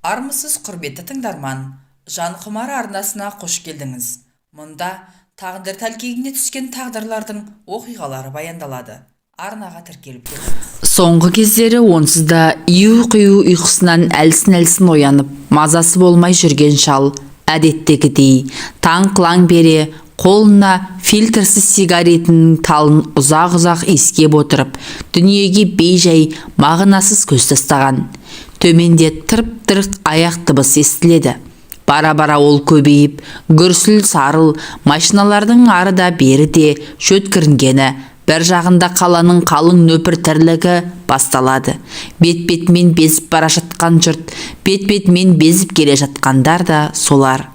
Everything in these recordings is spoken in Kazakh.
Армысыз, құрметті тыңдарман! Жан құмар арнасына қош келдіңіз. Мұнда тағдыр тәлкегіне түскен тағдырлардың оқиғалары баяндалады. Арнаға тіркеліп кетіңіз. Соңғы кездері онсыз да ию-қию ұйқысынан әлсін-әлсін оянып, мазасы болмай жүрген шал әдеттегідей таң қылаң бере қолына фильтрсіз сигаретінің талын ұзақ-ұзақ иіскеп отырып, дүниеге бей-жай, мағынасыз көз тастаған. Төменде тырп-тырп аяқ дыбысы естіледі. Бара-бара ол көбейіп, гүрсіл сарыл машиналардың ары да бері де шөткірінгені, бір жағында қаланың қалың нөпір тірлігі басталады. Бет-бетімен безіп бара жатқан жұрт, бет-бетімен безіп келе жатқандар да солар.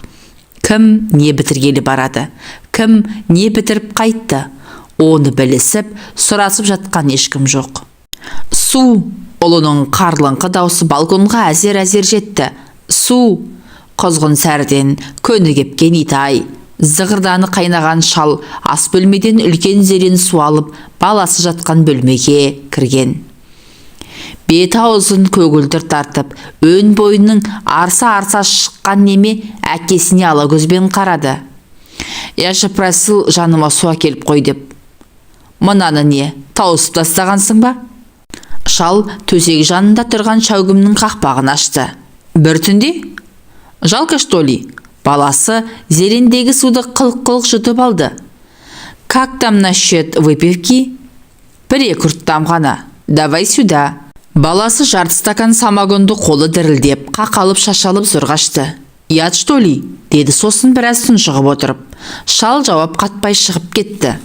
Кім не бітіргелі барады, кім не бітіріп қайтты, оны білісіп, сұрасып жатқан ешкім жоқ. Су! Ұлының қарлыңқы даусы балконға әзер-әзер жетті. Су! Құзғын сәріден көні кепкен итай. Зығырданы қайнаған шал ас бөлмеден үлкен зерен су алып, баласы жатқан бөлмеге кірген. Бет аузын көгілдір тартып, өн бойының арса-арса шыққан неме әкесіне ала көзбен қарады. «Я же просил жаныма су әкеліп қой деп. Мынаны не, тауысып тастағансың ба?» Шал төсек жанында тұрған шәугімнің қақпағын ашты. «Бір түнде? Жалко, что ли?» Баласы зерендегі суды қылқ-қылқ жұтып алды. «Как там насчет выпивки?» «Бір-екі ұрттам ғана. Давай сюда». Баласы жарты стакан самогонды қолы дірілдеп, қақалып-шашалып зорға ішті. «Яд, что ли?» деді сосын біраз тұншығып отырып. Шал жауап қатпай шығып кетті.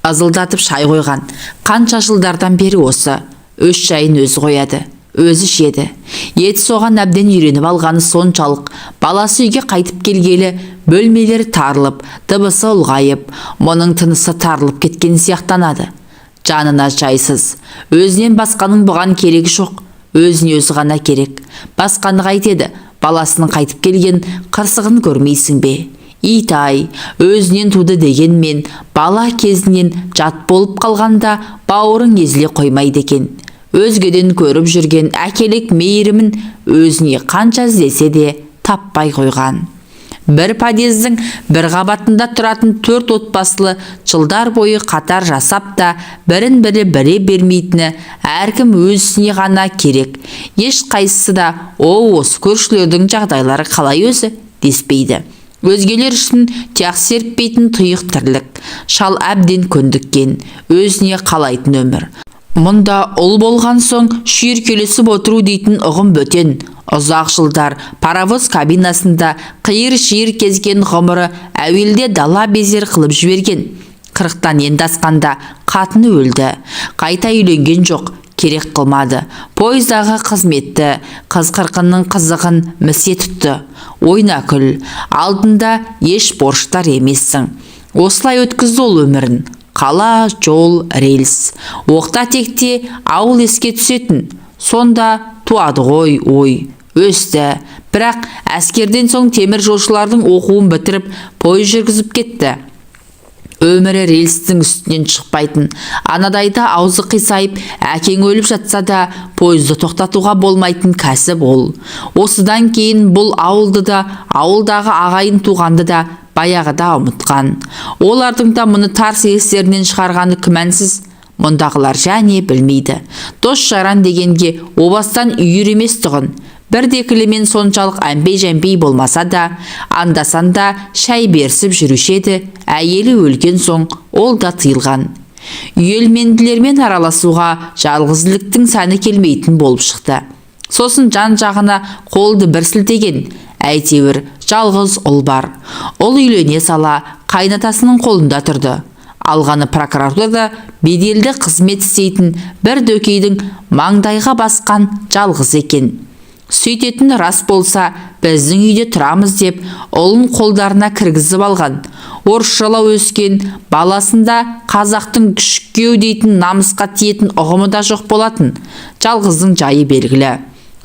Ызылдатып шай қойған. Қанша жылдардан бері осы. Өз шайын өзі қояды, өзі ішеді. Еті соған әбден үйреніп алғаны соншалық, баласы үйге қайтып келгелі бөлмелері тарылып, дыбысы ұлғайып, мұның тынысы тарылып кеткен сияқтанады. Жанына жайсыз. Өзінен басқаның бұған керегі жоқ. Өзіне өзі ғана керек. Басқаны қайтеді, баласының қайтып келген қырсығын көрмейсің бе? Итай, өзінен туды дегенмен, бала кезінен жат болып қалғанда бауырың езіле қоймайды екен. Өзгеден көріп жүрген әкелік мейірімін өзіне қанша іздесе де таппай қойған. Бір подъездің бір қабатында тұратын төрт отбасылы жылдар бойы қатар жасап та, бірін бірі біле бермейтіні, әркім өз ісіне ғана керек. Ешқайсысы да «О, осы көршілердің жағдайлары қалай өзі?» деспейді. Өзгелер үшін тұяқ серіппейтін тұйық тірлік. Шал әбден көндіккен, өзіне қалайтын өмір. Мұнда ұл болған соң шүйіркелесіп отыру дейтін ұғым бөтен. Ұзақ жылдар паровоз кабинасында қиыр-шиыр кезген ғұмыры әуелде дала безер қылып жіберген. 40-тан енді асқанда қатыны өлді. Қайта үйленген жоқ, керек қылмады. Пойыздағы қызметті, қыз-қырқынның қызығын місе тұтты. Ойна күл, алдында еш борыштар емессің. Осылай өткізді ол өмірін. Қала, жол, рельс. Оқта-текте ауыл еске түсетін. Сонда туады ғой ой. Өсті. Бірақ әскерден соң темір жолшылардың оқуын бітіріп, пойыз жүргізіп кетті. Өмірі рельстің үстінен шықпайтын. Анадайда аузы қисайып, әкең өліп жатса да, пойызды тоқтатуға болмайтын кәсіп ол. Осыдан кейін бұл ауылды да, ауылдағы ағайын туғанды да баяғыда ұмытқан. Олардың да мұны тарс естерінен шығарғаны күмәнсіз. Мұндағылар және білмейді. Дос жаран дегенге о бастан үйір емес тұғын. Бірде-екілімен соншалық әмпей-жәмпей болмаса да, анда-санда шай берісіп жүруші еді, әйелі өлген соң ол да тыйылған. Үйелменділермен араласуға жалғыздылықтың сәні келмейтін болып шықты. Сосын жан-жағына қолды бір сілтеген, әйтеуір жалғыз ұл бар. Ұл үйлене сала қайнатасының қолында тұрды. Алғаны прокуратурада беделді қызмет істейтін бір дөкейдің маңдайға басқан жалғыз екен. Сөйтетін рас болса, біздің үйде тұрамыз деп ұлын қолдарына кіргізіп алған. Орысшалау өскен баласында қазақтың күшіккеу дейтін намысқа тиетін ұғымы да жоқ болатын. Жалғыздың жайы белгілі.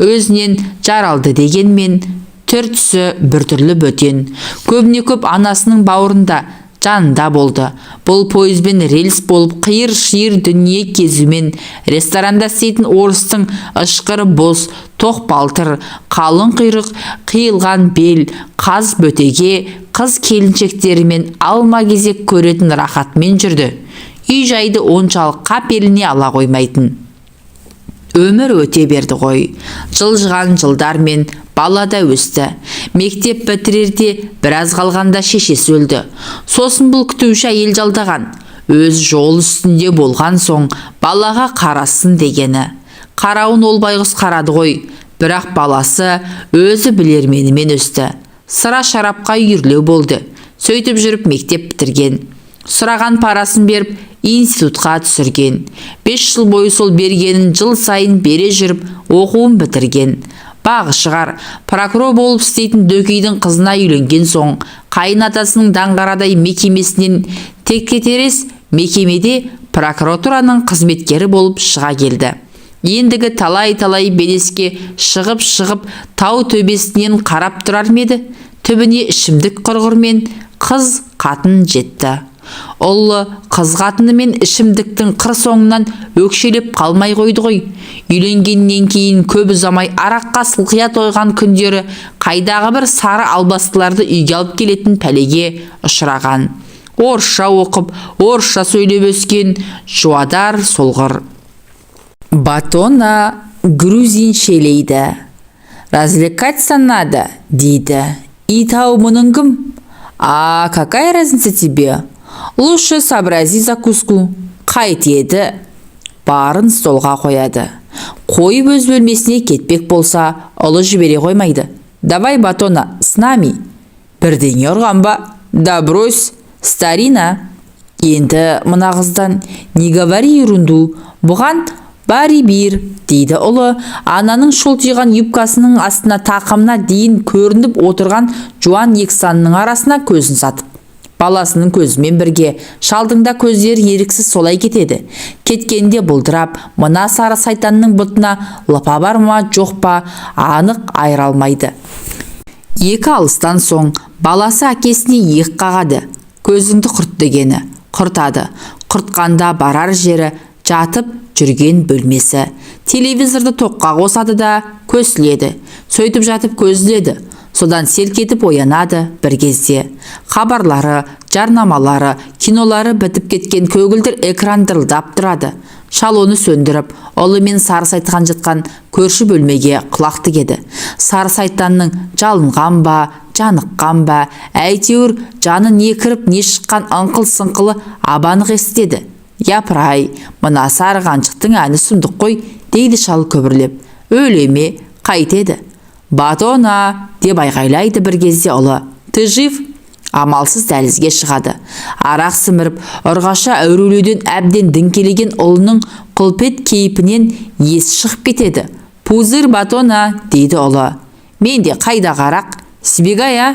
Өзінен жаралды дегенмен, түр-түсі біртүрлі бөтен. Көбіне көп анасының бауырында. Жанында болды. Бұл пойызбен рельс болып қиыр-шиыр дүние кезумен, ресторанда істейтін орыстың ышқыры бос, тоқ балтыр, қалың құйрық, қиылған бел, қаз бөтеге қыз келіншектерімен алма-кезек көретін рахатымен жүрді. Үй-жайды оншалық қапеліне ала қоймайтын. Өмір өте берді ғой. Жылжыған жылдармен бала да өсті. Мектеп бітірерде біраз қалғанда шешесі өлді. Сосын бұл күтуші әйел жалдаған. Өз жол үстінде болған соң балаға қарасын дегені. Қарауын ол байғұс қарады ғой, бірақ баласы өзі білерменімен өсті. Сыра шарапқа үйірлеу болды. Сөйтіп жүріп мектеп бітірген. Сұраған парасын беріп, институтқа түсірген. 5 жыл бойы сол бергенін жыл сайын бере жүріп оқуын бітірген. Бағы шығар, прокурор болып істейтін Дөкейдің қызына үйленген соң, қайын атасының даңғарадай мекемесінен текетірес мекемеде прокуратураның қызметкері болып шыға келді. Ендігі талай-талай белеске шығып-шығып, тау төбесінен қарап тұрар ма еді? Түбіне ішімдік құрғырмен қыз қатын жетті. Ұлы қыз қатынымен ішімдіктің қыр соңынан өкшелеп қалмай қойды ғой. Үйленгеннен кейін көп ұзамай араққа сылқия тойған күндері қайдағы бір сары албастыларды үйге алып келетін пәлеге ұшыраған. Орысша оқып, орысша сөйлеп өскен жуадар солғыр. Батона грузиншелейді. «Развлекаться надо», – дейді. Ит-ау, мұның кім? «А какая разница тебе? Лучше сообрази закуску». Қайтеді? Барын столға қояды. Қойып, өз бөлмесіне кетпек болса, ұлы жібере қоймайды. «Давай, батона, с нами». «Бірдеңе ұрған ба?» «Да брось, старина». Енді мына қыздан «Не говори ерунду», бұған бәрібір, дейді ұлы. Ананың шолтиған юбкасының астына тақымына дейін көрініп отырған жуан екі санының арасына көзін сатып. Баласының көзімен бірге шалдың да көздері еріксіз солай кетеді. Кеткенде бұлдырап, мына сары сайтанның бұтына лыпа бар ма, жоқ па, анық айыра алмайды. Екі алыстан соң баласы әкесіне иек қағады. Көзіңді құрт дегені. Құртады. Құртқанда барар жері жатып жүрген бөлмесі. Телевизорды тоққа қосады да көсіледі. Сөйтіп жатып көз іледі. Содан селк етіп оянады бір кезде. Хабарлары, жарнамалары, кинолары бітіп кеткен көгілдір экран дырылдап тұрады. Шал оны сөндіріп, ұлы мен сары сайтан жатқан көрші бөлмеге құлақ тігеді. Сары сайтанның жалынған ба, жаныққан ба, әйтеуір жаны не кіріп, не шыққан ыңқыл-сыңқылы ап-анық естіледі. «Япырай, мына сары қаншықтың әні сұмдық қой», – дейді шал күбірлеп. «Өле ме, қайтеді?» «Батона!» – деп айғайлайды бір кезде ұлы. «Ты жив?» Амалсыз дәлізге шығады. Арақ сіміріп, ұрғаша әурелеуден әбден діңкелеген ұлының құлпет кейпінен есі шығып кетеді. «Пузырь, батона», – дейді ұлы. «Менде қайдағы арақ? Сбегай, а?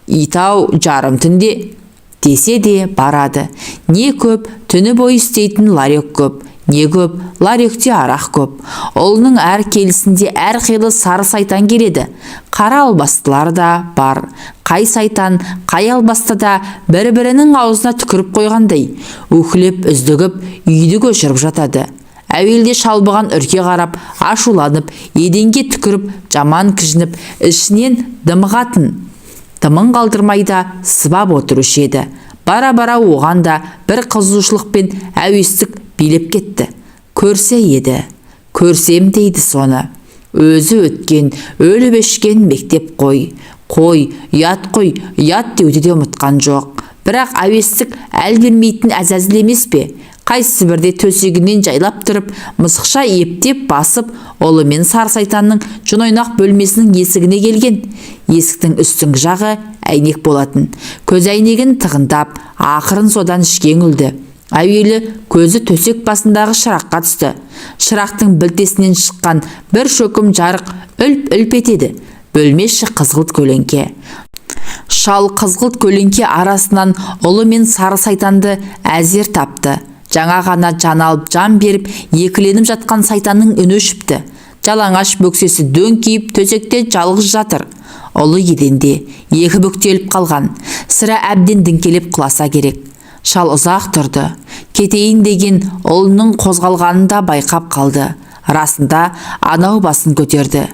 Итау, жарым түнде десе де барады. Не көп, түні бойы істейтін ларек көп. Не көп, ларекте арақ көп. Ұлының әр келісінде әр қилы сары сайтан келеді. Қара албастылар да бар. Қай сайтан, қай албасты да бір-бірінің аузына түкіріп қойғандай үһілеп, үздігіп үйді көшіріп жатады. Әуелде шал бұған үрке қарап, ашуланып, еденге түкіріп, жаман кіжініп, ішінен дымығатын, дымын қалдырмай да сыбап отырушы еді. Бара-бара оған да бір қызығушылық пен әуестік билеп кетті. Көрсе еді, көрсем дейді соны. Өзі өткен, өліп өшкен мектеп қой. Қой, ұят қой, ұят деуді де ұмытқан жоқ. Бірақ әуестік әл бермейтін әзәзіл емес пе? Қайсы бірде төсегінен жайлап тұрып, мысықша ептеп басып, ұлы мен сары сайтанның жон бөлмесінің есігіне келген. Есіктің үстіңгі жағы әйнек болатын. Көз әйнегін тығындап, ақырын содан ішке үңілді. Әуелі көзі төсек басындағы шыраққа түсті. Шырақтың білтесінен шыққан бір шөкім жарық үлп-үлп етеді. Бөлме іші қызғылт көлеңке. Шал қызғылт көлеңке арасынан ұлы мен сары сайтанды әзер тапты. Жаңа ғана жан алып, жан беріп, екіленіп жатқан сайтанның үні өшіпті. Жалаңаш бөксесі дөңкиіп, төсекте жалғыз жатыр. Ұлы еденде екі бүктеліп қалған. Сірә, әбден діңкелеп құласа керек. Шал ұзақ тұрды. Кетейін деген ұлының қозғалғанын да байқап қалды. Расында, анау басын көтерді.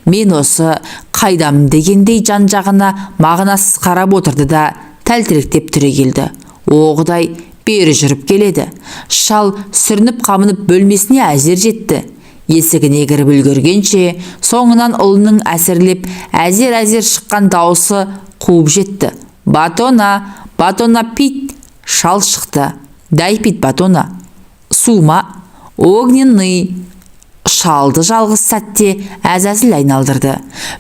Мен осы қайдам дегендей жан-жағына мағынасыз қарап отырды да, тәлтіректеп түрегелді. О, құдай, бері жүріп келеді. Шал сүрініп қамынып бөлмесіне әзер жетті. Есігіне кіріп үлгергенше, соңынан ұлының әсерлеп әзер-әзер шыққан дауысы қуып жетті: «Батона, батона, пить!» Шал шықты. «Дай пить, батона». «Су ма?» «Огненный». Шалды жалғыз сәтте әзәзіл айналдырды.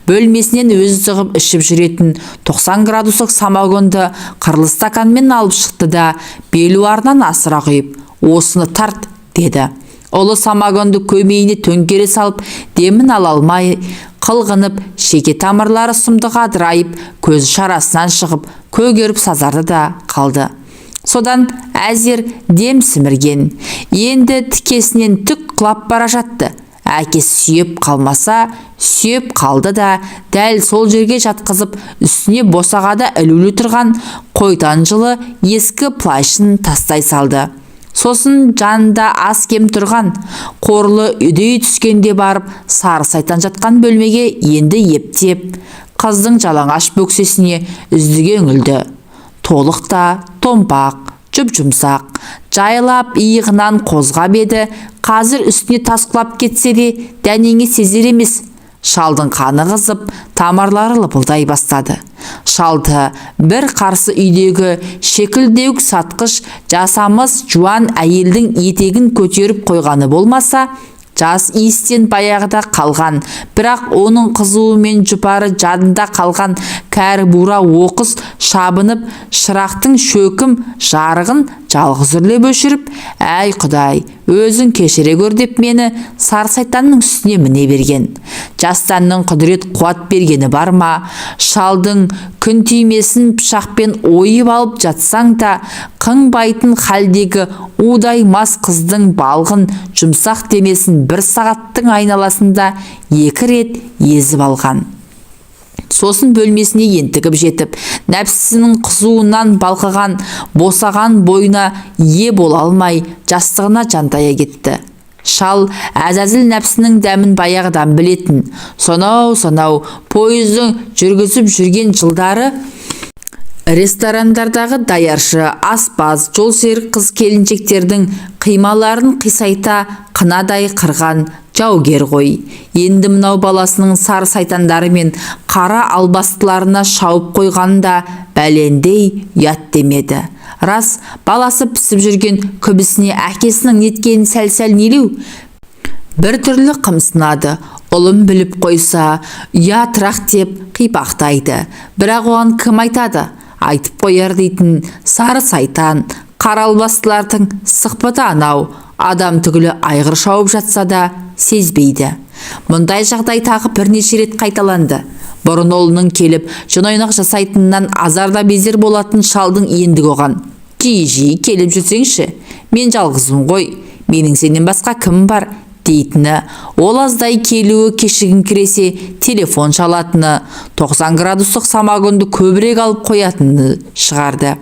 Бөлмесінен өзі сығып ішіп жүретін 90 градустық самогонды қырлы стаканмен алып шықты да, белуарынан асыра құйып, «Осыны тарт», – деді. Ұлы самогонды көмейіне төңкере салып, демін ала алмай қылғынып, шеке тамырлары сұмдық адырайып, көзі шарасынан шығып, көгеріп сазарды да қалды. Содан әзер дем сімірген. Енді тікесінен түк құлап бара жатты. Әкесі сүйеп қалмаса, сүйеп қалды да, дәл сол жерге жатқызып, үстіне босағада ілулі тұрған қойтан жылы ескі плащын тастай салды. Сосын жанында аз-кем тұрған қорлы үдей түскенде барып, сары сайтан жатқан бөлмеге енді ептеп, қыздың жалаңаш бөксесіне үздіге үңілді. Толық та томпақ, жұп-жұмсақ. Жайлап иығынан қозғап еді, қазір үстіне тас құлап кетсе де, дәнеңе сезер емес. Шалдың қаны қызып, тамырлары лыпылдай бастады. Шалды бір қарсы үйдегі шекілдеуік сатқыш жасамыс жуан әйелдің етегін көтеріп қойғаны болмаса, жас иістен баяғыда қалған, бірақ оның қызуы мен жұпары жадында қалған кәрі бура оқыс шабынып, шырақтың шөкім жарығын жалғыз үрлеп өшіріп, «Әй, құдай, өзің кешіре көр» деп мені сары сайтанның үстіне міне берген. Жастанның құдірет қуат бергені бар ма, шалдың күнтимесін пышақпен ойып алып жатсаң да қыңбайтын халдегі удай мас қыздың балғын жұмсақ денесін бір сағаттың айналасында екі рет езіп алған. Сосын бөлмесіне ентігіп жетіп, нәпсісінің қызуынан балқыған босаған бойына ие бола алмай, жастығына жантая кетті. Шал әзәзіл нәпсінің дәмін баяғыдан білетін. Сонау-сонау пойыздың жүргізіп жүрген жылдары ресторандардағы даяршы, аспаз, жолсерік қыз келіншектердің қималарын қисайта қынадай қырған жаугер ғой. Енді мынау баласының сары сайтандары мен қара албастыларына шауып қойғанын бәлендей ұят демеді. Рас, баласы пісіп жүрген күбісіне әкесінің неткенін сәл-сәл нелеу бір түрлі қымсынады. Ұлым біліп қойса, ұятырақ деп қипақтайды. Бірақ оған кім айтады? Айтып қояр дейтін сары сайтан, қара албастылардың сықпыты анау, адам түгілі айғыр шауып жатса да сезбейді. Мұндай жағдай тағы бірнеше рет қайталанды. Бұрын ұлының келіп жын жасайтынынан азар да безер болатын шалдың ендігі оған: «Жиі-жиі келіп жүрсеңші, мен жалғызбын ғой, менің сенен басқа кім бар?» – дейтіні, ол аздай келуі кешігіңкіресе, телефон шалатыны, 90 градустық самогонды көбірек алып қоятыны шығарды.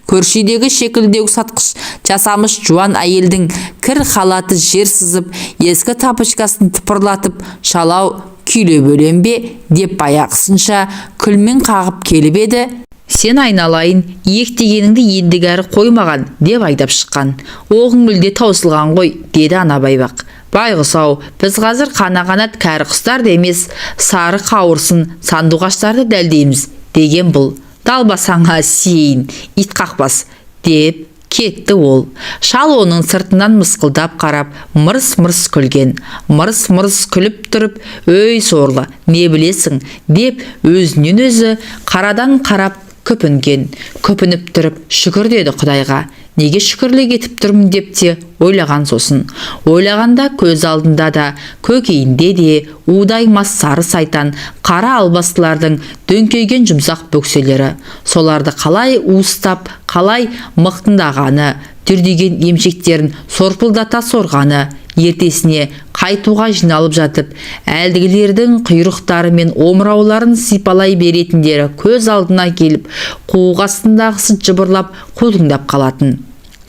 Көрші үйдегі шекілдеуік сатқыш жасамыш жуан әйелдің кір халаты жер сызып, ескі тапочкасын тыпырлатып, «Шалау, күйлеп өлем бе?» деп баяғысынша күлмен қағып келіп еді, «Сен, айналайын, иек дегеніңді ендігәрі қоймаған», – деп айдап шыққан. «Оғың мүлде таусылған ғой», – деді ана байбақ. «Байғұс-ау, біз қазір қана-қанат кәрі құстарды емес, сары қауырсын сандуғаштарды дәлдейміз», – деген бұл. «Далбасаңа сиейін, ит қақпас», – деп кетті ол. Шал оның сыртынан мысқылдап қарап, мырс-мырс күлген. Мырс-мырс күліп тұрып, «Өй, сорлы, не білесің?» – деп өзінен өзі қарадан қарап күпінген. Күпініп тұрып, «Шүкір» деді құдайға. Неге шүкірлік етіп тұрмын деп те ойлаған. Сосын ойлағанда көз алдында да, көкейінде де удай мас сары сайтан, қара албастылардың дөңкейген жұмсақ бөкселері, соларды қалай уыстап, қалай мықтындағаны, дүрдиген емшектерін сорпылдата сорғаны, ертесіне Қайтуға жиналып жатып, әлдігілердің құйрықтары мен омырауларын сипалай беретіндері көз алдына келіп, қуық астындағысы жыбырлап, қутыңдап қалатын.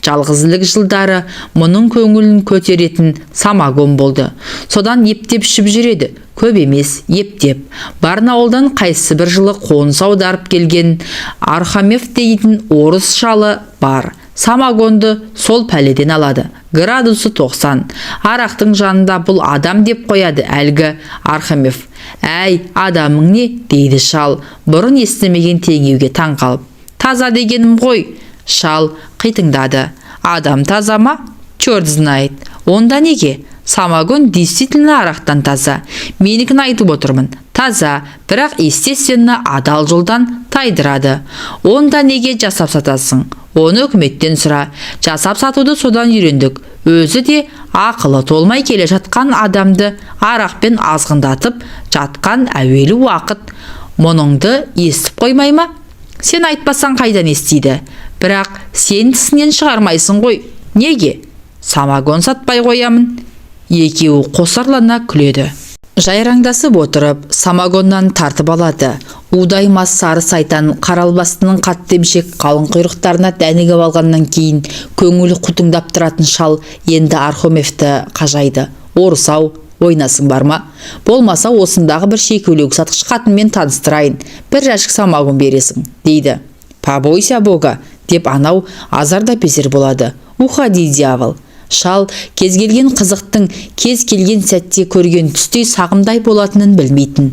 Жалғызілік жылдары мұның көңілін көтеретін самогон болды. Содан ептеп ішіп жүреді, көп емес, ептеп. Барнауылдан қайсы бір жылы қоныс аударып келген Архамев дейтін орыс шалы бар. Самогонды сол пәледен алады. Градусы 90. Арақтың жанында бұл адам деп қояды әлгі Архамев. «Әй, адамың не?» – дейді шал, бұрын естімеген теңеуге таң қалып. «Таза дегенім ғой». Шал қитыңдады. «Адам таза ма? Черт знает. Онда неге? Самогон действительно арақтан таза. Менікін айтып отырмын. Таза, бірақ, естественно, адал жолдан тайдырады». «Онда неге жасап сатасың?» «Оны үкіметтен сұра. Жасап сатуды содан үйрендік. Өзі де ақылы толмай келе жатқан адамды арақпен азғындатып жатқан әуелі уақыт. Мұныңды естіп қоймай ма? Сен айтпасаң, қайдан естиді? Бірақ сен тісінен шығармайсың ғой. Неге? Самогон сатпай қоямын». Екеуі қосарлана күледі. Жайраңдасып отырып, самогоннан тартып алады. Удай мас сары сайтан қаралбастының қатты емшек қалың құйрықтарына дәнігіп алғаннан кейін көңілі қутыңдап тұратын шал енді Архомевті қажайды. «Орыс-ау, ойнасың бар ма? Болмаса, осындағы бір шекеулеуік сатқыш қатынмен таныстырайын, бір жәшік самогон бересің», – дейді. «Побойся бога», – деп анау азар да безер болады. «Уходи, дьявол». Шал кез келген қызықтың кез келген сәтте көрген түстей, сағымдай болатынын білмейтін.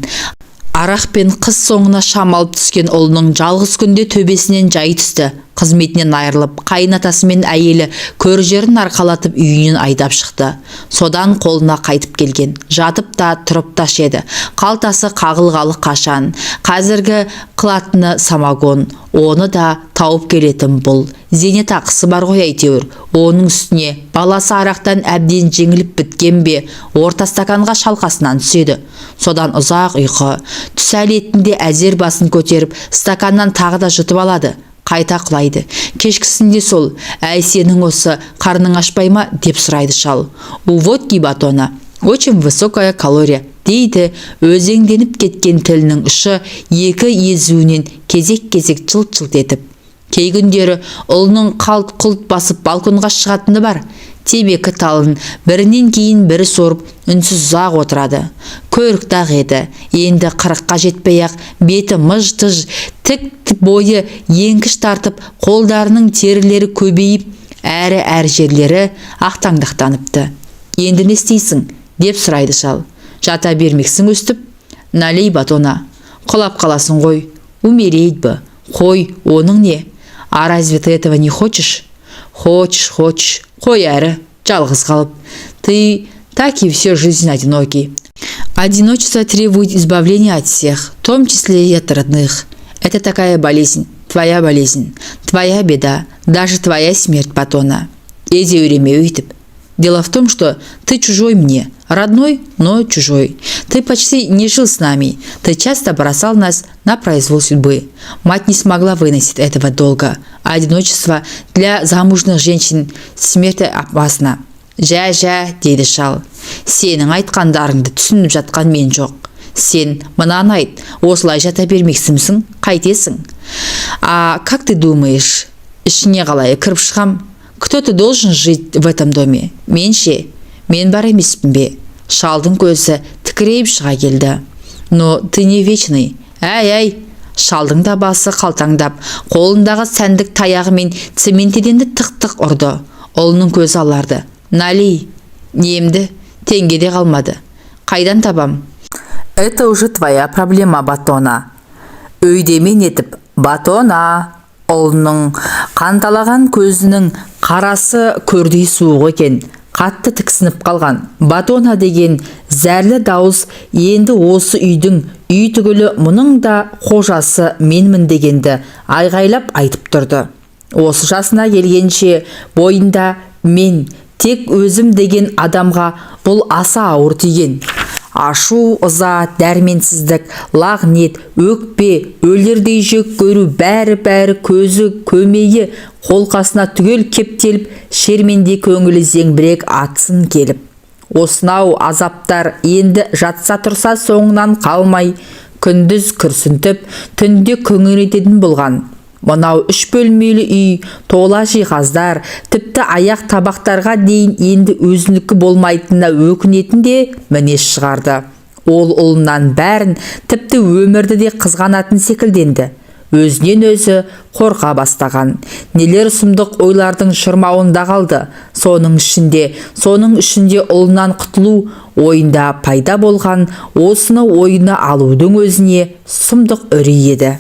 Арақ пен қыз соңына шамалып түскен ұлының жалғыз күнде төбесінен жай түсті. Қызметінен айырылып, қайын атасы мен әйелі көр-жерін арқалатып, үйінен айдап шықты. Содан қолына қайтып келген. Жатып та, тұрып та ішеді. Қалтасы қағылғалы қашан. Қазіргі қылатыны самогон. Оны да тауып келетін бұл. Зейнетақысы бар ғой әйтеуір. Оның үстіне баласы арақтан әбден жеңіліп біткен бе, орта стаканға шалқасынан түседі. Содан ұзақ ұйқы. Түс әлетінде әзер басын көтеріп, стаканнан тағы да жұтып алады. Қайта құлайды. Кешкісінде сол, «Әй, сенің осы қарның ашпай ма?» – деп сұрайды шал. «У водки, батона, очень высокая калория», – дейді өзеңденіп кеткен тілінің ұшы екі езуінен кезек-кезек жылт-жылт етіп. Кей күндері ұлының қалт-құлт басып балконға шығатыны бар. Темекі талын бірінен кейін бірі сорып, үнсіз ұзақ отырады. Көрікті-ақ еді. Енді 40-қа жетпей-ақ беті мыж-тыж, тік бойы еңкіш тартып, қолдарының терілері көбейіп, әрі-әрі жерлері ақтаңдақтаныпты. «Енді не істейсің?» – деп сұрайды шал. «Жата бермексің өстіп? Налей, батона. Құлап қаласың ғой. Умереть бы. Қой, оның не? А разве ты этого не хочешь?» «Хочешь, хочешь. Қой әрі, жалғыз қалып. Ты так и всю жизнь одинокий. Одиночество требует избавления от всех, в том числе и от родных. Это такая болезнь, твоя болезнь, твоя беда, даже твоя смерть, батона». Езеуреме өйтіп. Дело в том, что ты чужой мне, родной, но чужой. Ты почти не жил с нами, ты часто бросал нас на произвол судьбы. Мать не смогла выносить этого долго. Одиночество для замужних женщин смерти опасно». «Жә, жә, – дейді шал. – Сенің айтқандарыңды түсініп жатқан мен жоқ. Сен мынаны айт, осылай жата бермексімсің, қайтесің?» «А как ты думаешь, ішіне қалай кіріп шығам? Кто-то должен жить в этом доме. Мен ше? Мен бар емеспін бе?» Шалдың көзі тікірейіп шыға келді. «Но ты не вечный». «Әй, әй!» Шалдың да басы қалтаңдап, қолындағы сәндік таяғымен цемент еденді тық-тық ұрды. Ұлының көзі аларды. «Налей немді, теңге де қалмады. Қайдан табам?» «Это уже твоя проблема, батона». Өйдемен етіп, батона. Ұлының қанталаған көзінің қарасы көрдей суық екен. Қатты тіксініп қалған. Батона деген зәрлі дауыс енді осы үйдің үй түгілі мұның да қожасы менмін дегенді айғайлап айтып тұрды. Осы жасына келгенше бойында мен, тек өзім деген адамға бұл аса ауыр тиген. Ашу, ыза, дәрменсіздік, лағнет, өкпе, өлердей жек көру, бәрі-бәрі көзі, көмейі, қолқасына түгел кептеліп, шерменде көңілі зеңбірек атсын келіп. Осынау азаптар енді жатса-тұрса соңынан қалмай, күндіз күрсінтіп, түнде күңірентетін болған. Мынау үш бөлмелі үй, тола жиһаздар, тіпті аяқ табақтарға дейін енді өзінікі болмайтынына өкінетін де мінез шығарды. Ол ұлынан бәрін, тіпті өмірді де қызғанатын секілденді. Өзінен өзі қорқа бастаған. Нелер сұмдық ойлардың шырмауында қалды. Соның ішінде ұлынан құтылу ойында пайда болған осыны ойына алудың өзіне сұмдық үрей еді.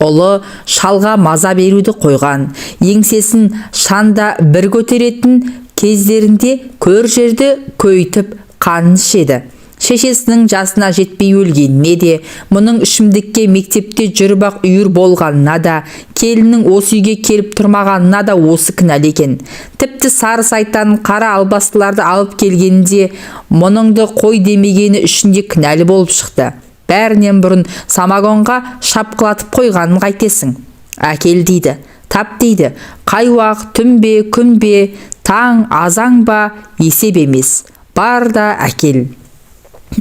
Ұлы шалға маза беруді қойған. Еңсесін шанда бір көтеретін кездерінде көр жерді көйтіп қанын ішеді. Шешесінің жасына жетпей өлгеніне де, мұның ішімдікке мектепте жүріп-ақ үйір болғанына да, келіннің осы үйге келіп тұрмағанына да осы кінәлі екен. Тіпті сары сайтан, қара албастыларды алып келгенінде мұныңды қой демегені үшін де кінәлі болып шықты. Бәрінен бұрын самогонға шапқылатып қойғанын қайтесің? Әкел дейді, тап дейді, қай уақ, түн бе, күн бе, таң азаң ба, есеп емес, бар да әкел.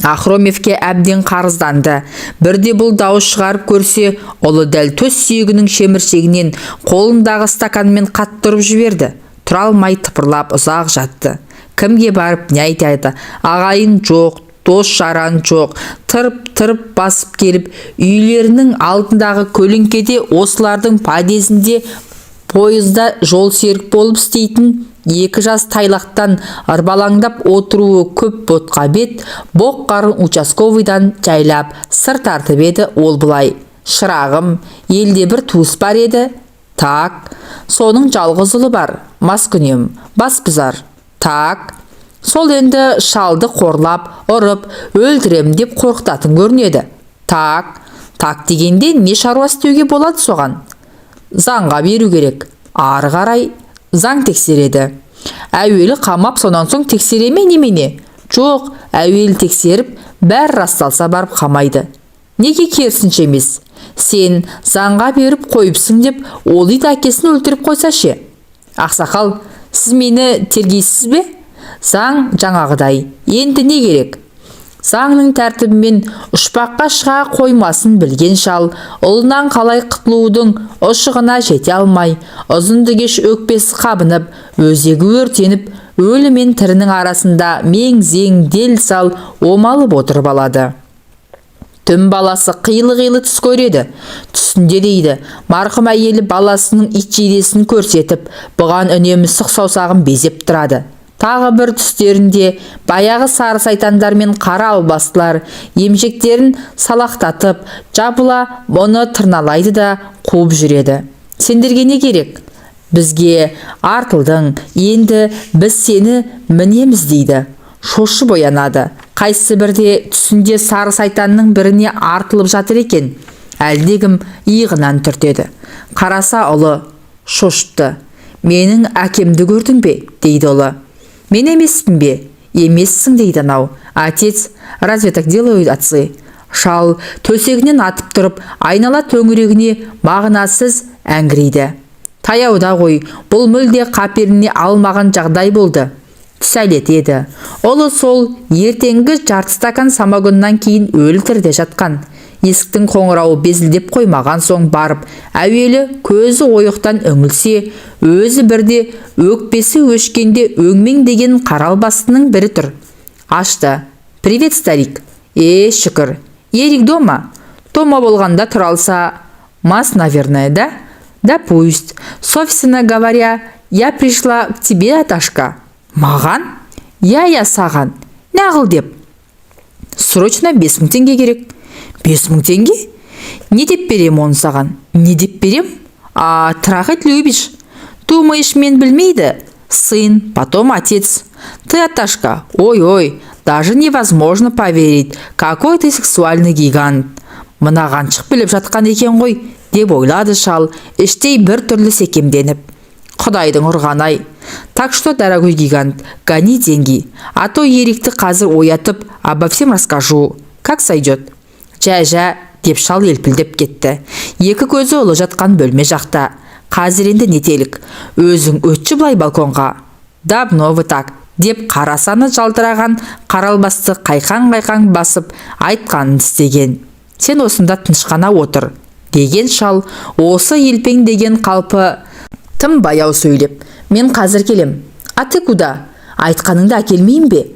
Ахромевке әбден қарызданды. Бірде бұл дауыс шығарып көрсе, ұлы дәл төс сүйегінің шеміршегінен қолындағы стаканмен қатты ұрып жіберді. Тұра алмай тыпырлап ұзақ жатты. Кімге барып не айтады? Ағайын жоқ, дос жаран жоқ. Тырп-тырп басып келіп, үйлерінің алдындағы көлеңкеде, осылардың подъезінде пойызда жол серік болып істейтін екі жас тайлақтан ырбалаңдап отыруы көп ботқа бет, боқ қарын участковыйдан жайлап сыр тартып еді, ол былай: «Шырағым, елде бір туыс бар еді, так, соның жалғыз ұлы бар, маскүнем, басбұзар, так. Сол енді шалды қорлап, ұрып, өлтірем деп қорқытатын көрінеді, так. Так дегенде, не шаруа істеуге болады соған?» «Заңға беру керек. Ары қарай заң тексереді». «Әуелі қамап, сонан соң тексере ме, немене?» «Жоқ, әуелі тексеріп, бәрі расталса барып қамайды». «Неге керісінше емес? Сен заңға беріп қойыпсың деп, ол ит әкесін өлтіріп қойса ше?» «Ақсақал, сіз мені тергейсіз бе? Заң жаңағыдай. Енді не керек?» Заңның тәртібімен ұшпаққа шыға қоймасын білген шал ұлынан қалай құтылудың ұшығына жете алмай, ұзынды кеш өкпесі қабынып, өзегі өртеніп, өлі мен тірінің арасында мең-зең, дел сал омалып отырып алады. Түн баласы қилы-қилы түс көреді. Түсінде дейді, марқұм әйелі баласының итжейдесін көрсетіп, бұған үнемі сұқ саусағын безеп тұрады. Тағы бір түстерінде баяғы сары сайтандар мен қара албастылар емшектерін салақтатып, жабыла мұны тырналайды да қуып жүреді. «Сендерге не керек? Бізге артылдың, енді біз сені мінеміз», – дейді. Шошып оянады. Қайсы бірде түсінде сары сайтанның біріне артылып жатыр екен. Әлдекім иығынан түртеді. Қараса, ұлы. Шошыпты. «Менің әкемді көрдің бе?» – дейді ұлы. «Мен емеспін бе?» «Емессің», – дейді анау. «Отец, разве так делают отцы?» Шал төсегінен атып тұрып, айнала төңірегіне мағынасыз әңгірейді. Таяуда ғой, бұл мүлде қаперіне алмаған жағдай болды. Түс әлеті еді. Ұлы сол ертеңгі жарты стакан самогоннан кейін өлі тіріде жатқан. Есіктің қоңырауы безілдеп қоймаған соң барып, әуелі көзі ойықтан үңілсе, өзі бірде өкпесі өшкенде өңмеңдеген қара албастының бірі тұр. Ашты. «Привет, старик». «Е, шүкір. Ерик дома?» «Дома болғанда тұра алса. Мас, наверное, да?» «Да пусть. Собственно говоря, я пришла к тебе, аташка». «Маған?» «Иә, саған». «Нағыл деп?» «Срочно 5000 теңге керек». «5000 теңге? Не деп берем оны саған? Не деп берем? А трахать любишь. Думаешь, мен білмейді? Сын, потом отец. Ты, аташка, ой-ой, даже невозможно поверить, какой ты сексуальный гигант». «Мына қаншық біліп жатқан екен ғой», – деп ойлады шал іштей бір түрлі секемденіп. «Құдайдың ұрғаны-ай. Так что, дорогой гигант, гони деньги, а то Ерикті қазір оятып, обо всем расскажу. Как сойдет?» «Жә, жә», – деп шал елпілдеп кетті. Екі көзі ұлы жатқан бөлме жақта. Қазір енді нетелік? Өзің өтші былай балконға. Давно вы так. Деп қара саны жалтыраған қара албасты қайқаң-қайқаң басып, айтқанын істеген. «Сен осында тыныш қана отыр», – деген шал осы елпеңдеген қалпы тым баяу сөйлеп. «Мен қазір келем». «А ты куда? Айтқаныңды әкелмеймін бе?»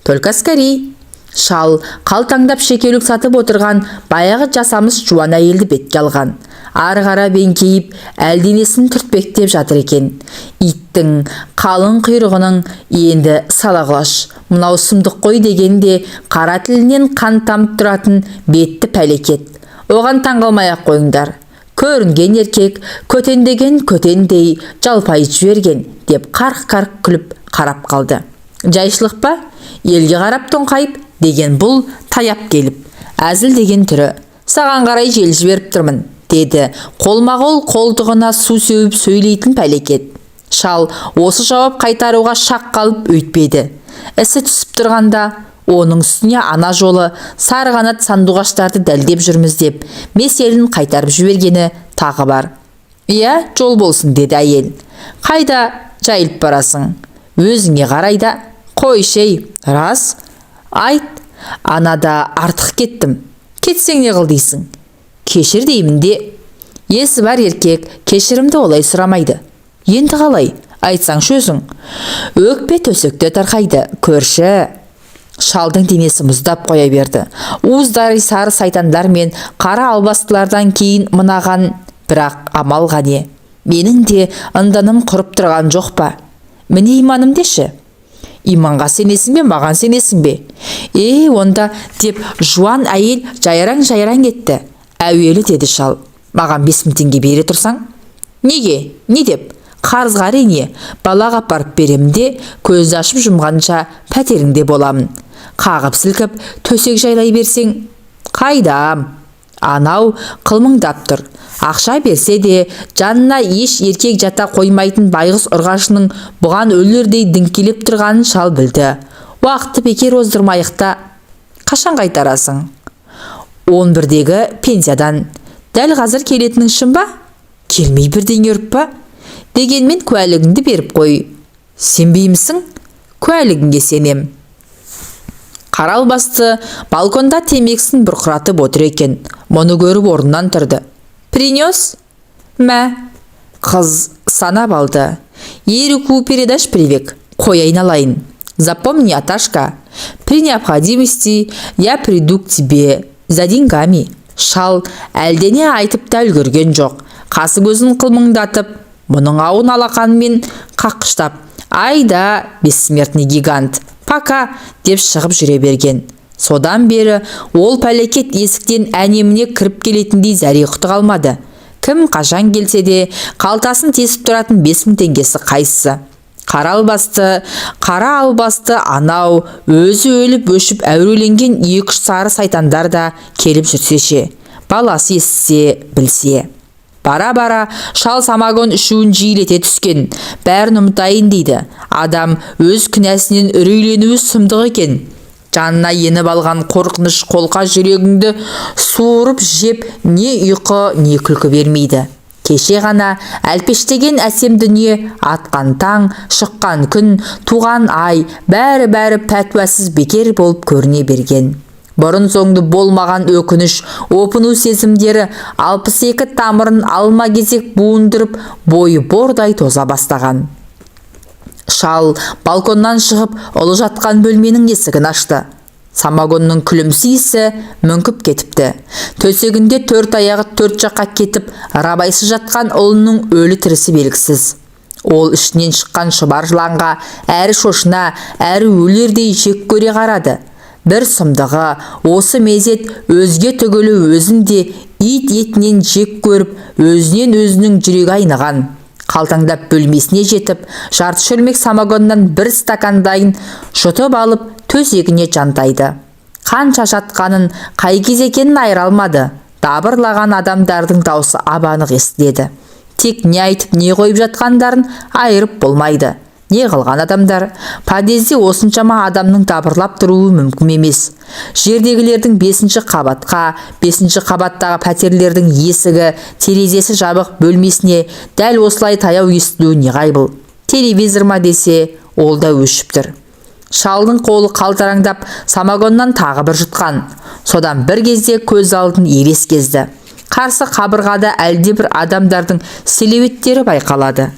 «Только скорей». Шал қалтаңдап шекеулік сатып отырған баяғы жасамыс жуан әйелді бетке алған. Ары қарап еңкейіп, әлденесін түртпектеп жатыр екен. Иттің қалың құйрығының енді сала құлаш, мынау сұмдық қой дегенде, қара тілінен қан тамып тұратын бетті пәлекет. Оған таң қалмай-ақ қойыңдар. «Көрінген еркек, көтендеген көтендей жалпайып жіберген», – деп қарқ-қарқ күліп қарап қалды. «Жайшылық па, елге қарап тоңқайып?» – деген бұл таяп келіп, әзілдеген түрі. «Саған қарай жел жіберіп тұрмын», – деді қолма-қол қолтығына су сеуіп сөйлейтін пәлекет. Шал осы жауап қайтаруға шақ қалып өйтпеді. Ісі түсіп тұрғанда, оның үстіне ана жолы сары қанат сандуғаштарды дәлдеп жүрміз деп меселін қайтарып жібергені тағы бар. «Иә, жол болсын», – деді әйел. «Қайда жайылып барасың? Өзіңе қарай да қойшы, ей, рас айт, анада артық кеттім. Кетсең, не қыл дейсің? Кешір деймін де. Есі бар еркек кешірімді олай сұрамайды. Енді қалай, айтсаңшы өзің? Өкпе төсекте тарқайды, көрші». Шалдың денесі мұздап қоя берді. Уыздай сары сайтандар мен қара албастылардан кейін мынаған бірақ амал қане? «Менің де ындыным құрып тұрған жоқ па? Міне, иманым деші. Иманға сенесің бе, маған сенесің бе?» «Е, онда», – деп жуан әйел жайраң-жайраң етті. «Әуелі, – деді шал, – маған 5000 теңге бере тұрсаң». «Неге, не деп?» «Қарызға, әрине. Балаға апарып беремін де, көзді ашып жұмғанша пәтеріңде боламын. Қағып сілкіп төсек жайлай берсең». «Қайдам, анау қылмыңдап тұр». Ақша берсе де, жанына еш еркек жата қоймайтын байғұс ұрғашының бұған өлердей діңкелеп тұрғанын шал білді. Уақытты бекер оздырмайық та. «Қашан қайтарасың?» 11-дегі пенсиядан. «Дәл қазір келетінің шын ба? Келмей бірдеңе ұрып па? Дегенмен куәлігіңді беріп қой». «Сенбеймісің?» «Куәлігіңе сенем». Қара албасты балконда темекісін бұрқыратып отыр екен. Мұны көріп, орнынан тұрды. «Принес? Мә». Қыз санап алды. «Ерику передашь привет. Қой, айналайын. Запомни, аташка, при необходимости я приду к тебе за деньгами». Шал әлдене айтып та үлгерген жоқ, қасы көзін қылмыңдатып, мұның ауын алақанымен қаққыштап, «Айда, бессмертный гигант, пока», – деп шығып жүре берген. Содан бері ол пәлекет есіктен әне-міне кіріп келетіндей зәре құты қалмады. Кім қашан келсе де, қалтасын тесіп тұратын 5000 теңгесі қайсысы? Қара албасты, қара албасты, анау өзі өліп өшіп әуреленген екі-үш сары сайтандар да келіп жүрсе ше? Баласы естісе, білсе. Бара-бара шал самогон ішуін жиілете түскен. Бәрін ұмытайын дейді. Адам өз күнәсінен үрейленуі сұмдық екен. Жанына еніп алған қорқыныш қолқа жүрегіңді суырып жеп, не ұйқы, не күлкі бермейді. Кеше ғана әлпештеген әсем дүние, атқан таң, шыққан күн, туған ай, бәрі-бәрі пәтуасыз бекер болып көріне берген. Бұрын соңды болмаған өкініш, опыну сезімдері 62 тамырын алма кезек буындырып, бойы бордай тоза бастаған. Шал балконнан шығып, ұлы жатқан бөлменің есігін ашты. Самогонның күлімсі иісі мүңкіп кетіпті. Төсегінде төрт аяғы төрт жаққа кетіп, рабайсыз жатқан ұлының өлі тірісі белгісіз. Ол ішінен шыққан шұбар жыланға әрі шошына, әрі өлердей жек көре қарады. Бір сұмдығы, осы мезет өзге түгілі өзін де ит етінен жек көріп, өзінен өзінің жүрегі айныған. Қалтаңдап бөлмесіне жетіп, жарты шөлмек самогоннан бір стакандайын жұтып алып, төсегіне жантайды. Қанша жатқанын, қай кез екенін айыра алмады. Дабырлаған адамдардың даусы ап-анық естіледі. Тек не айтып, не қойып жатқандарын айырып болмайды. Не қылған адамдар? Подъезде осыншама адамның дабырлап тұруы мүмкін емес. Жердегілердің бесінші қабатқа, бесінші қабаттағы пәтерлердің есігі, терезесі жабық бөлмесіне дәл осылай таяу естілуі неғайбыл. Телевизор ма десе, ол да өшіп тұр. Шалдың қолы қалтыраңдап, самогоннан тағы бір жұтқан. Содан бір кезде көз алдын елес кезді. Қарсы қабырғада әлдебір адамдардың силуэттері байқалады.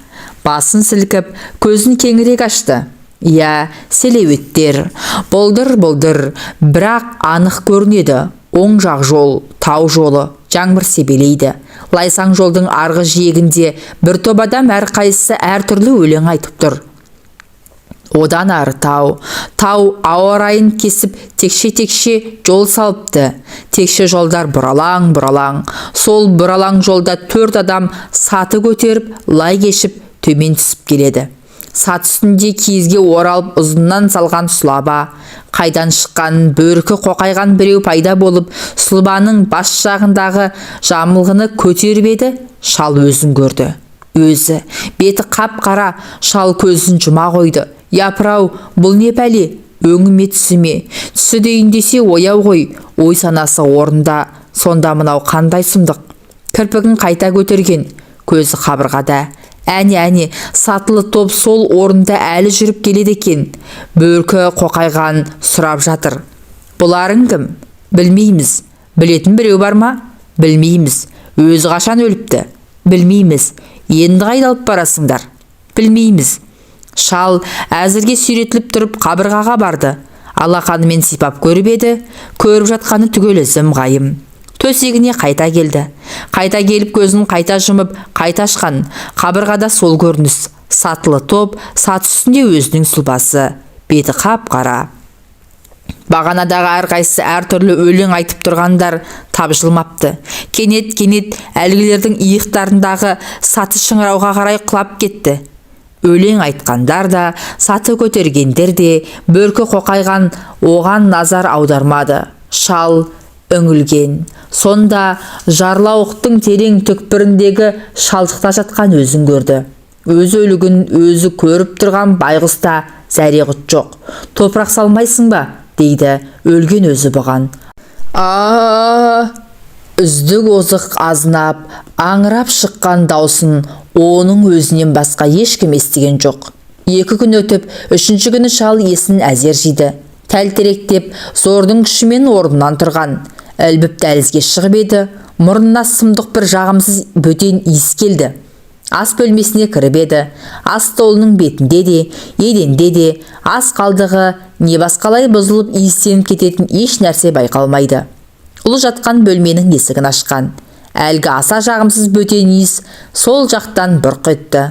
Басын сілкіп, көзін кеңірек ашты. Иә, силуэттер. Бұлдыр-бұлдыр, бірақ анық көрінеді. Оң жақ жол, тау жолы, жаңбыр себелейді. Лайсаң жолдың арғы жиегінде бір топ адам, әрқайсысы әртүрлі өлең айтып тұр. Одан ары тау. Тау ауа райын кесіп, текше-текше жол салыпты. Текше жолдар бұралаң-бұралаң. Сол бұралаң жолда төрт адам саты көтеріп, лай кешіп, төмен түсіп келеді. Саты үстінде киізге оралып, ұзыннан салған сұлаба. Қайдан шыққан бөркі қоқайған біреу пайда болып, сұлбаның бас жағындағы жамылғыны көтеріп еді, шал өзін көрді. Өзі. Беті қап-қара, шал көзін жұма қойды. Япырау, бұл не пәле? Өңі ме, түсі ме? Түсі дейін десе, ояу ғой, ой санасы орнында. Сонда мынау қандай сұмдық? Кірпігін қайта көтерген, көзі қабырғада. Әне, әне, сатылы топ сол орында әлі жүріп келеді екен. Бөркі қоқайған сұрап жатыр. Бұларың кім? Білмейміз. Білетін біреу бар ма? Білмейміз. Өзі қашан өліпті? Білмейміз. Енді қайда алып барасыңдар? Білмейміз. Шал әзірге сүйретіліп тұрып қабырғаға барды. Алақанымен сипап көріп еді, көріп жатқаны түгелі зым-ғайым. Төсегіне қайта келді. Қайта келіп, көзін қайта жұмып, қайта ашқан. Қабырғада сол көрініс. Сатылы топ, саты үстінде өзінің сұлбасы. Беті қап-қара. Бағанадағы әрқайсысы әртүрлі өлең айтып тұрғандар тапжылмапты. Кенет, кенет әлгілердің иықтарындағы саты шыңырауға қарай құлап кетті. Өлең айтқандар да, саты көтергендер де, бөркі қоқайған оған назар аудармады. Шал үңілген. Сонда жарлауықтың терең түкпіріндегі шалшықта жатқан өзін көрді. Өз өлігін өзі көріп тұрған байғұста зәре-құт жоқ. Топырақ салмайсың ба? Дейді өлген өзі бұған. А, үздік озық азынап, аңырап шыққан даусын оның өзінен басқа ешкім естіген жоқ. 2 күн өтіп, үшінші күні шал есін әзер жиды. Тәлтіректеп, зордың күшімен орнынан тұрған. Ілбіп дәлізге шығып еді, мұрнына сұмдық бір жағымсыз бөтен иіс келді. Ас бөлмесіне кіріп еді, ас столының бетінде де, еденде де ас қалдығы не басқалай бұзылып, иістеніп кететін еш нәрсе байқалмайды. Ұлы жатқан бөлменің есігін ашқан. Әлгі аса жағымсыз бөтен иіс сол жақтан бұрқ етті.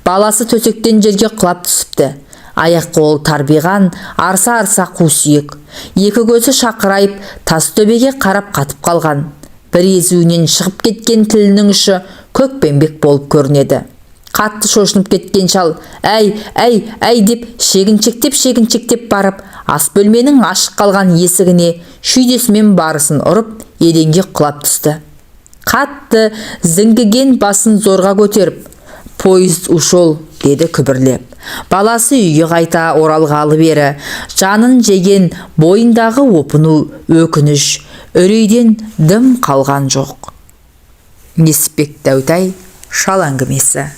Баласы төсектен жерге құлап түсіпті. Аяқ қолы тарбиған, арса-арса қу сүйек. Екі көзі шақырайып, тас төбеге қарап қатып қалған. Бір езуінен шығып кеткен тілінің ұшы көкпеңбек болып көрінеді. Қатты шошынып кеткен шал «Әй, әй, әй!» деп шегіншектеп, шегіншектеп барып, ас бөлменің ашық қалған есігіне шүйдесімен барысын ұрып, еденге құлап түсті. Қатты зіңгіген басын зорға көтеріп, «Поезд ушел», – деді күбірлеп. Баласы үйге қайта оралғалы бері жанын жеген бойындағы опыну, өкініш, үрейден дым қалған жоқ. Несіпбек Дәутай, «Шал әңгімесі».